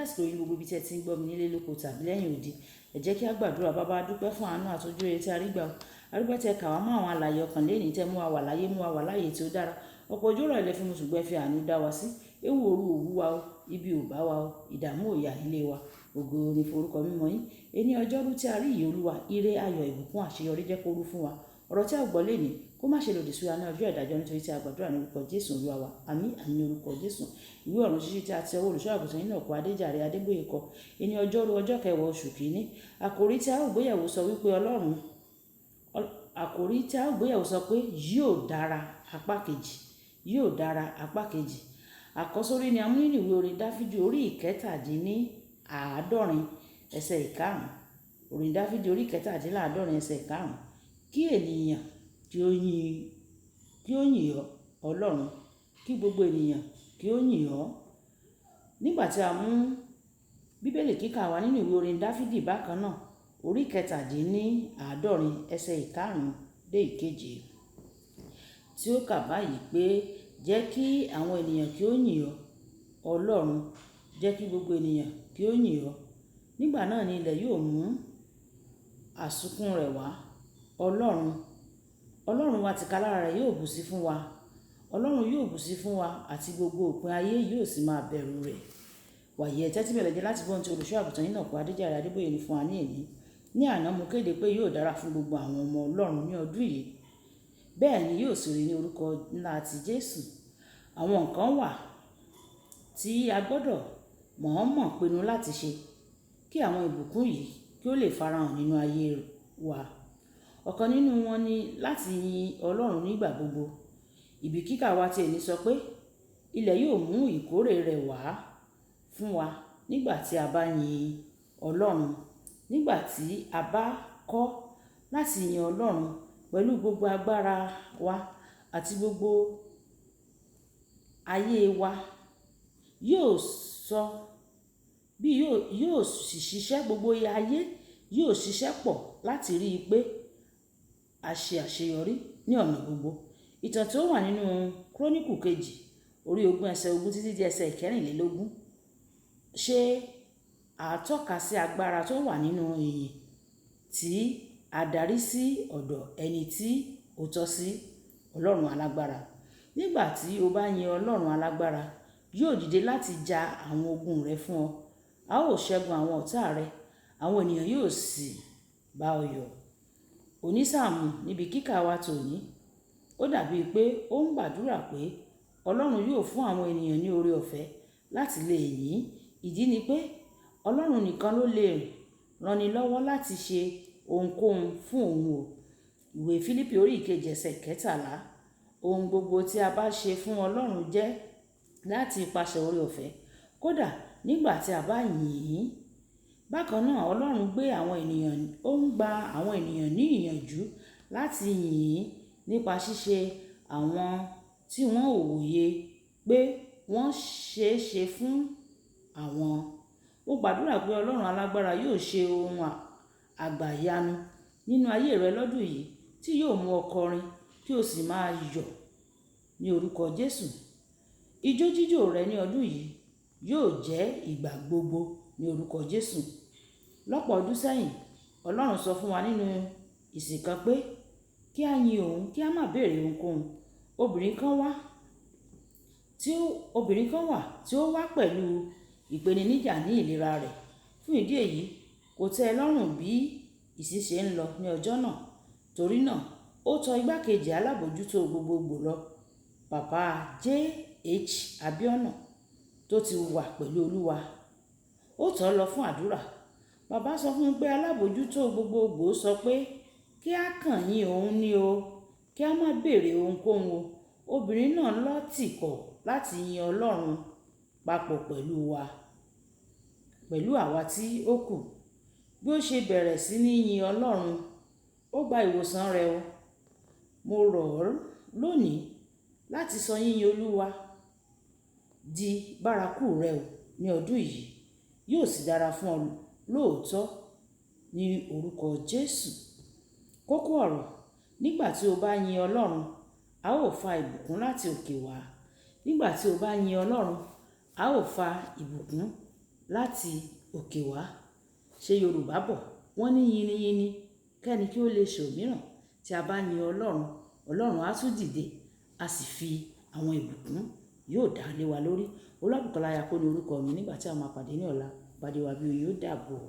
Àsìkò yìí, gbogbo ibi tí ẹ ti ń gbọ́ mi nílé lóko tàbí lẹ́yìn odi, ẹ jẹ́ kí a gbàdúrà. Bàbá, a dúpẹ́ fún àánú àti ojú rere tí a rí gbà. A dúpẹ́ tí ẹ kà wá mọ́ àwọn alààyè ọkàn lónìí, tẹ́ mú wa wà láyé, mú wa wà láyé tí ó dára. Ọ̀pọ̀ òjò rọ̀, ilẹ̀ fi mu, ṣùgbọ́n ẹ fi àánú dá wa sí. Ewu òru ò wú wa o, ibi ò bá wa o, ìdààmú ò yà nílé wa. Ògo ni forúkọ mímọ́ yín. Ení ọjọ́rú tí a rí yìí, Olúwa, ire, ayọ̀, ìbùkún, àṣeyọrí, jẹ́ kó rú fún wa. Ọ̀rọ̀ tí a gbọ́ lónìí, kó má ṣe lòdì sí wa ní ọjọ́ ìdájọ́, nítorí tí a gbàdúrà ní orúkọ Jésù Olúwa wa. Àmín, àmín ní orúkọ Jésù. Ìwé ọ̀run ṣíṣí tí a ti ọwọ́ olùṣọ́ àgùntàn yín náà kọ, Adéjàre Adébóyè kọ. Ení ọjọ́rú, ọjọ́ kẹwàá, oṣù kìíní. Àkòrí tí a ó gbéyẹ̀wò sọ wípé Ọlọ́run, àkòrí tí a ó gbéyẹ̀wò sọ pé "Yóò dára apá kejì", "Yóò dára apá kejì". Àkọ́sórí ni a mú nínú ìwé orin Dáfídì orí 77, ẹsẹ̀ 5. Orin Dáfídì orí 77, ẹsẹ̀ 5. Kí ènìyàn kí ó yìn ọ́, Ọlọ́run, kí gbogbo ènìyàn kí ó yìn ọ́. Nígbà tí a mú Bíbélì kíkà wá nínú ìwé orin Dáfídì bákan náà, orí 77, ẹsẹ̀ 5 dé 7, tí ó kà báyìí pé, "Jẹ́ kí àwọn ènìyàn kí ó yìn ọ́, Ọlọ́run, jẹ́ kí gbogbo ènìyàn kí ó yìn ọ́. Nígbà náà ni ilẹ̀ yóò mú àsùnkún rẹ̀ wá. Ọlọ́run, Ọlọ́run wa tìkálára rẹ̀ yóò bù sí fún wa. Ọlọ́run yóò bù sí fún wa, àti gbogbo òpin ayé yóò sì máa bẹ̀rù rẹ̀." Wàyí, ẹ tẹ́tí bẹ̀lẹ̀ jẹ́ láti gbọ́ ohun tí olùṣọ́ àgùntàn yín náà kọ, Adéjàre Adébóyè ní fún wa ní èní. Ní àná, mo kéde pé yóò dára fún gbogbo àwọn ọmọ Ọlọ́run ní ọdún yìí. Bẹ́ẹ̀ ni yóò sì rí ní orúkọ ńlá ti Jésù. Àwọn nǹkan wà tí a gbọ́dọ̀ mọ̀ọ́mọ̀ pinnu láti ṣe kí àwọn ìbùkún yìí kí ó lè farahàn nínú ayé wa. Ọ̀kan nínú wọn ni láti yin Ọlọ́run nígbà gbogbo. Ibi kíkà wa tí èní sọ pé ilẹ̀ yóò mú ìkórè rẹ̀ wá fún wa nígbà tí a bá yin Ọlọ́run. Nígbà tí a bá kọ́ láti yin Ọlọ́run pẹ̀lú gbogbo agbára wa àti gbogbo ayé wa, yóò sọ bí yóò sì ṣiṣẹ́, gbogbo ayé yóò ṣiṣẹ́ pọ̀ láti rí i pé a ṣe àṣeyọrí ní ọ̀nà gbogbo. Ìtàn tí ó wà nínú Kúrónìkù kejì, orí 20, ẹsẹ̀ 20 títí di ẹsẹ̀ 24, ṣe àtọ́ka sí agbára tó wà nínú ìyìn tí a darí sí ọ̀dọ̀ ẹni tí ó tọ́ sí, Ọlọ́run alágbára. Nígbà tí o bá yin Ọlọ́run alágbára, yóò dìde láti ja àwọn ogun rẹ fún ọ. A ó ṣẹ́gun àwọn ọ̀tá rẹ, àwọn ènìyàn yóò sì bá ọ yọ̀. Onísáàmù níbi kíkà wa tòní, ó dàbí pé ó ń gbàdúrà pé Ọlọ́run yóò fún àwọn ènìyàn ní oore ọ̀fẹ́ láti lè yìn. Ìdí ni pé Ọlọ́run nìkan ló lè ranni lọ́wọ́ láti ṣe ohunkóhun fún òun o. Ìwé Fílípì orí 2, ẹsẹ̀ 13. Ohun gbogbo tí a bá ṣe fún Ọlọ́run jẹ́ láti ipasẹ̀ oore ọ̀fẹ́, kódà nígbà tí a bá yìn ín. Bákan náà, Ọlọ́run gbé àwọn ènìyàn, ó ń gba àwọn ènìyàn ní ìyànjú láti yìn ín nípa ṣíṣe àwọn tí wọ́n ò wòye pé wọ́n ṣe é ṣe fún àwọn. Mo gbàdúrà pé Ọlọ́run alágbára yóò ṣe ohun àgbàyanu nínú ayé rẹ lọ́dún yìí tí yóò mú ọ kọrin kí o sì máa yọ̀ ní orúkọ Jésù. Ijó jíjó rẹ ní ọdún yìí yóò jẹ́ ìgbà gbogbo ní orúkọ Jésù. Lọ́pọ̀ ọdún sẹ́yìn, Ọlọ́run sọ fún wa nínú ìsìn kan pé kí a yin òun, kí a má béèrè ohunkóhun. Obìnrin kan wà tí ó wá pẹ̀lú ìpèníjà ní ìlera rẹ̀. Fún ìdí èyí, kò tẹ́ ẹ lọ́rùn bí ìsìn ṣe ń lọ ní ọjọ́ náà. Torí náà, ó tọ igbákejì alábòójútó gbogbogbò lọ, Papa J. H. Abiona, tó ti wà pẹ̀lú Olúwa. Ó tọ̀ ọ́ lọ fún àdúrà. Bàbá sọ fún un pé alábòójútó gbogbogbò sọ pé kí a kàn yìn òun ní o, kí a má béèrè ohunkóhun o. Obìnrin náà lọ tìkọ̀ láti yin Ọlọ́run papọ̀ pẹ̀lú wa, pẹ̀lú àwa tí ó kù. Bí ó ṣe bẹ̀rẹ̀ sí ní yin Ọlọ́run, ó gba ìwòsàn rẹ̀ o. Mo rọ̀ ọ́ lónìí láti sọ yíyin Olúwa di bárakú rẹ o ní ọdún yìí. Yóò sì dára fún ọ lóòótọ́ ní orúkọ Jésù. Kókó ọ̀rọ̀: nígbà tí o bá yin Ọlọ́run, a ó fa ìbùkún láti òkè wá. Nígbà tí o bá yin Ọlọ́run, a ó fa ìbùkún láti òkè wá. Ṣé Yorùbá bọ̀? Wọ́n ní yiniyini kẹ́ni kí ó lè ṣe òmíràn. Tí a bá yin Ọlọ́run, Ọlọ́run á tún dìde, a sì fi àwọn ìbùkún yóò dá lé wa lórí. Olúwabùkọ́lá Ayako ní orúkọ mi nígbà tí a máa pàdé ní ọ̀la. Pàdé wa bí oyin, ó dàbọ̀.